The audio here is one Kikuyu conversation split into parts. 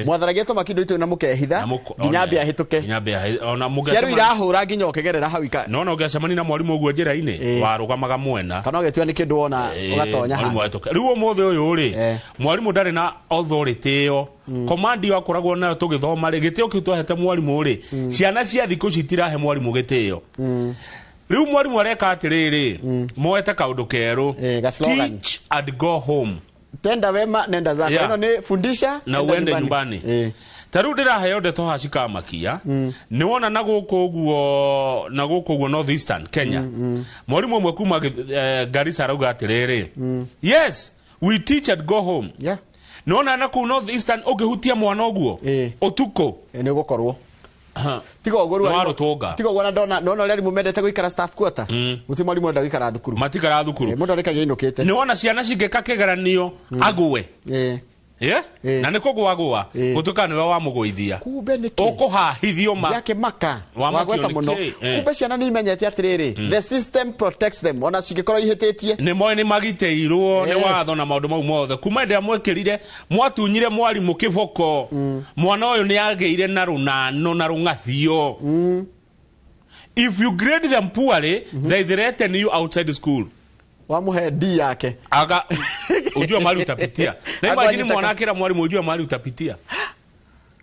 Mwatharagia tũmakindo itũ na mũkehitha nginya mbĩa hĩtũke. Nginya mbĩa ona Ciaru mũngĩacemania irahũra nginya ũkĩgerera hau ika no no ũngĩacemania na mwarimũ ũguo njĩra-inĩ warũgamaga mwena. Kana ũgĩtua nĩ kĩndũ wona ũgatonya mwarimũ handũ. ahĩtũke. Rĩu ũmũthĩ ũyũ rĩ, mwarimũ ndarĩ na authority ĩyo, command ĩyo akoragwo nayo tũgĩthoma rĩ, gĩtĩo kĩu twahete mwarimũ rĩ, ciana cia thikũ ici itirahe mwarimũ gĩtĩo. Rĩu mwarimũ areka atĩrĩrĩ, moete kaũndũ kerũ. Ga slogan. Teach and go home. Tenda wema nenda zako. Yeah. Ĩno nĩ fundisha na enda uende nyumbani. Ta rĩu ndĩraheo ndeto haha cikamakia. Nĩ wona na gũkũ ũguo, na gũkũ ũguo North Eastern Kenya, mwarimũ ũmwe kuma Garissa arauga atĩrĩrĩ, yes, we teach and go home. Nĩ wona na kũu North Eastern ũngĩhutia mwana ũguo ũtukũ, Nĩ ũgũkorwo tiga ũguo rĩu Nĩ arimũ- warũtũnga. Tiga ũguo na ndona nona ũrĩa arimũ mendete gũikara staff quarter, gũtirĩ mwarimũ ũrenda gũikara thukuru. Matikara thukuru. Mũndũ arĩkagia ainũkĩte. Nĩ wona ciana cingĩka kĩgeranio agwe, yeah? Na nĩ kũgwagwa gũtuĩka nĩwe wamũgũithia. Kumbe nĩ kĩ? Ũkũhahithio ma. Gĩakĩmaka. Wamakio Wagweta nĩ mũno. kĩ? Kumbe ciana nĩ imenyete atĩrĩrĩ, the system protects them ona cingĩkorwo ihĩtĩtie. Nĩ moĩ nĩ magitĩirwo nĩ watho na maũndũ mau mothe. Kuma hĩndĩ ĩrĩa mwekĩrire, mwatunyire mwarimũ kĩboko, mwana ũyũ nĩ agĩire na rũnano na rũng'athio. If you grade them poorly, they threaten you outside school. Wamũhe D yake. Aga ujue mahali utapitia. Na imagine Agwanyitaka. mwana akĩra mwarimũ, ujue mahali utapitia.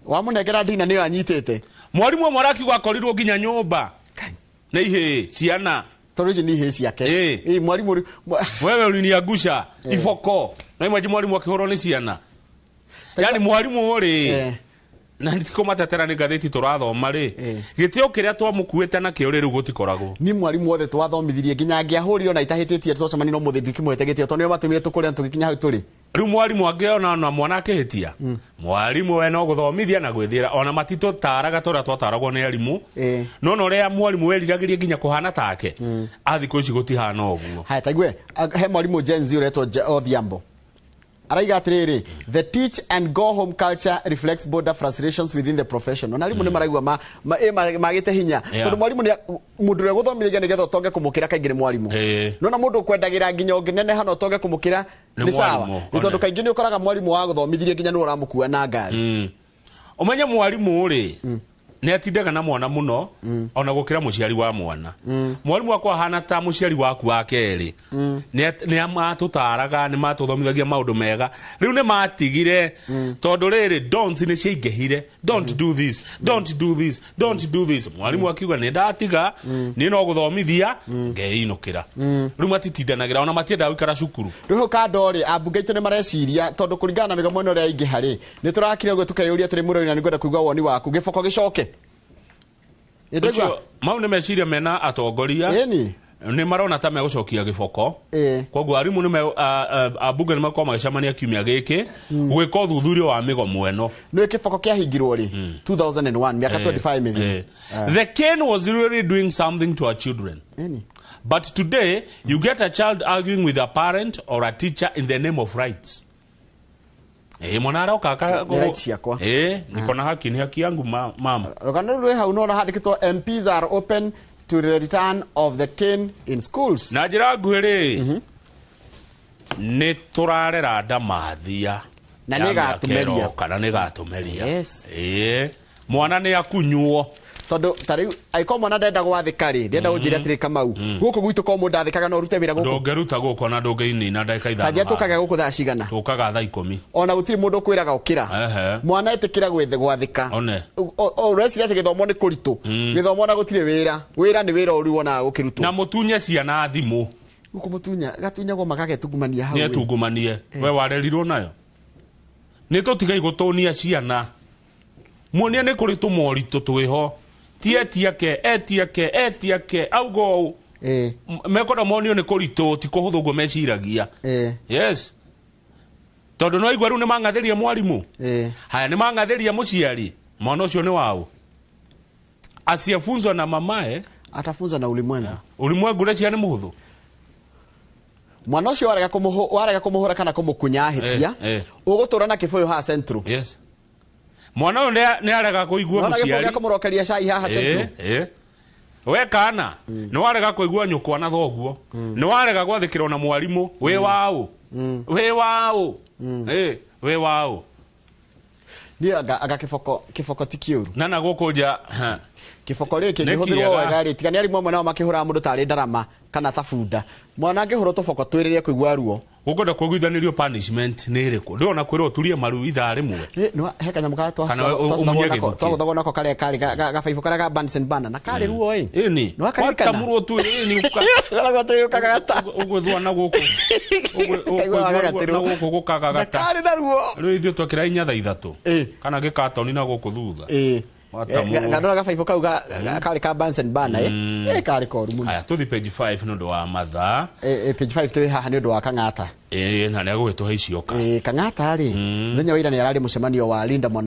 Wamũnengera D na nĩyo anyitĩte. Mwarimũ ũmwe arakiuga akorirwo nginya nyũmba nĩ ihĩĩ ciana. Tondũ ici nĩ ihĩĩ ciake. Mwarimũ rĩu- Wewe uliniangusha iboko. Na imagine mwarimũ akĩhũrwo nĩ ciana. Yani mwarimũ rĩ, na nĩtikũmatetera, nĩ ngathĩti tũrathoma rĩ, gĩtĩo kĩrĩa twamũkuĩte nakĩo rĩ, rĩu gũtikoragwo. Ni mwarimũ othe twathomithirie nginya angĩahũrirwo na itahĩtĩtie twacemania na ũmũthĩ ndikĩmũhete gĩtĩo tondũ nĩo matũmire tũkũre na tũgĩkinya hau tũrĩ. Rĩu mwarimũ angĩona ona mwana akĩhĩtia, mwarimũ we no gũthomithia na gwĩthiĩra, ona matitũtaraga ta ũrĩa twataragwo nĩ arimũ. No na ũrĩa mwarimũ weriragĩria nginya kũhana take, a thikũ ici gũtihana ũguo. Haya, taigue he mwarimũ Gen Z ũretwo Odhiambo araiga atĩrĩrĩ, the teach and go home culture reflects border frustrations within the profession. Ona arimũ nĩ maraigua magĩte hinya. Tondũ mwarimũ nĩ mũndũ ũrĩa gũthomithagia nĩgetha ũtonge kũmũkĩra kaingĩ nĩ mwarimũ. Nona mũndũ ũkwendagĩra nginya ũngĩneneha na ũtonge kũmũkĩra Nĩ nĩ sawa. mwarimũ, Nĩ tondũ one. kaingĩ nĩ ũkoraga mwarimũ wa gũthomithirie nginya nĩwe ũramũkua na ngari. Ũmenye mwarimũ rĩ, nĩ atindaga na mwana mũno ona gũkĩra mũciari wa mwana. Mwarimũ akwa ahana ta mũciari waku wa kerĩ. Nĩ matũtaraga, nĩ matũthomithagia maũndũ mega. Rĩu nĩ matigire tondũ rĩrĩ don't nĩ ciaingĩhire, don't do this, don't do this, don't do this. Mwarimũ akiuga nĩ ndatiga, niĩ no gũthomithia ngeinũkĩra. Rĩu matitindanagĩra, ona matiendaga gũikara cukuru. Rĩu hau kando rĩ, ambunge aitũ nĩ mareciria tondũ kũringana na mĩgomo ĩno ũrĩa yaingĩha rĩ, nĩ tũrakire ũguo tũkeyũria atĩrĩ, mũrori, na nĩngwenda kũigua woni waku, gĩboko gĩcoke. Ĩ, ndĩraigua? Ũcio, mau nĩ meciria mena atongoria. Ĩni. Nĩ marona ta megũcokia gĩboko. Koguo arimũ nĩ ambunge nĩ makorwo magĩcemania kiumia gĩkĩ gwĩka ũthuthuria wa mĩgomo ĩno. Nĩ kĩboko kĩahingirwo rĩ? 2001, mĩaka 25 mĩthiru. The cane was really doing something to our children. Ĩni. But today you get a child arguing with a parent or a teacher in the name of rights. Mwana aroka Nĩ rights ciakwa. Niko na haki, ni haki yangu mama. Rũgano rũrũ rwĩ hau nona handĩkĩtwo MPs are open to the return of the cane in schools. Na njĩra nguhĩ rĩ, nĩ tũrarera ndamathia. Na Ya nĩ ĩgatũmeria. mĩaka ĩroka, na nĩ ĩgatũmeria. Yes. Mwana nĩ akunywo. Tondũ ta rĩu angĩkorwo mwana ndenda gwathĩka rĩ, ndenda ũnjĩre atĩrĩ, Kamau, gũkũ gwitũ korwo mũndũ ndathĩkaga no ũrute wĩra gũkũ? Ndũngĩruta gũkũ ona ndũngĩinina ndagĩka ithano. Kanjia tũkaga gũkũ thaa cigana? Tũkaga thaa 10. Ona gũtirĩ mũndũ ũkwĩraga ũkĩra. Mwana etĩkĩra gwathĩka. One. Ũreciria atĩ gĩthomo nĩ kũritũ. Gĩthomo na gũtirĩ wĩra. Wĩra nĩ wĩra ũrĩa wonaga gũkĩrutwo. Na mũtunye ciana thimũ. Gũkũ mũtunya, gatunyagwo magagetungumania hau. Nĩ etungumanie. We warerirwo nayo. Nĩ tũtigai gũtũnia ciana. Muonie nĩ kũrĩ tũmoritũ twĩho. Ti etiake, etiake, etiake, auga ũũ. Mekwenda monio nĩ kũritũ, ti kũhũthũ ũguo meciragia. Yes. Tondũ no igua rĩu nĩ mang'athĩria mwarimũ. Haya, nĩ mang'athĩria mũciari. Mwana ũcio nĩ waũ? Asiyefunzwa na mamae atafunzwa na ulimwengu. Ulimwengu ũreciria nĩ mũhũthũ? Mwana ũcio warega kũmũhũra kana kũmũkunya ahĩtia, ũgũtũra na kĩbũyũ haha Central. Yes. Mwana ũyũ nĩ arega kũigua Nona gĩbũyũ mũciari. gĩa kũmũrokeria cai haha Central. We kana, nĩ warega kũigua nyũkwa na thoguo. Nĩ warega gwathĩkĩrwo na mwarimũ. Wĩ waũ? Wĩ waũ? Wĩ waũ? Niĩ anga kĩboko, kĩboko ti kĩũru. Na gũkũ nja ha. Kĩboko rĩ Nĩ kĩngĩhũthĩrwo kĩega. wega rĩ, tiga nĩ arimũ amwe nao makĩhũraga mũndũ tarĩ ndarama kana ta bunda. Mwana angĩhũrwo tũboko twĩrĩ rĩrĩa kũigua ruo. Ũkwenda kũiguithanĩrio punishment nĩ ĩrĩkũ? Ndĩrona kwĩrwo ũturie maru ithaa rĩmwe. Nĩ he kanyamũ karĩa Kana ũmunye gĩthukĩ. twagũthagwo nako karĩa karĩ gabaibũ karĩa ka Bunsen burner na karĩ ruo ĩ. Ĩni. Nĩ wakaririkana? Watamurwo tu ĩni Karĩa twĩũkagagata. ũgwĩthua na gũkũ. Kaiguaga Ũgwĩthua na gagatĩrwo. gũkũ Na gũkagagata. karĩ na ruo. Rĩu ithuĩ twekĩra inya thaa 3. Ĩ. Kana gĩkatoni na gũkũ thutha. Ĩ. Watamurwo. Gandora gabaibũ kau karĩ ka Bunsen burner ĩ. Ĩ karĩ koru mũno. Aya tũthi page 5 nĩ ũndũ wa mathaa. Ĩ, page 5 twĩ haha nĩ ũndũ wa Kang'ata. Ĩ, na nĩ agũgĩtũhe icioka. Ĩ, Kang'ata rĩ, mũthenya wa ira nĩ ararĩ mũcemanio wa Linda Mwana.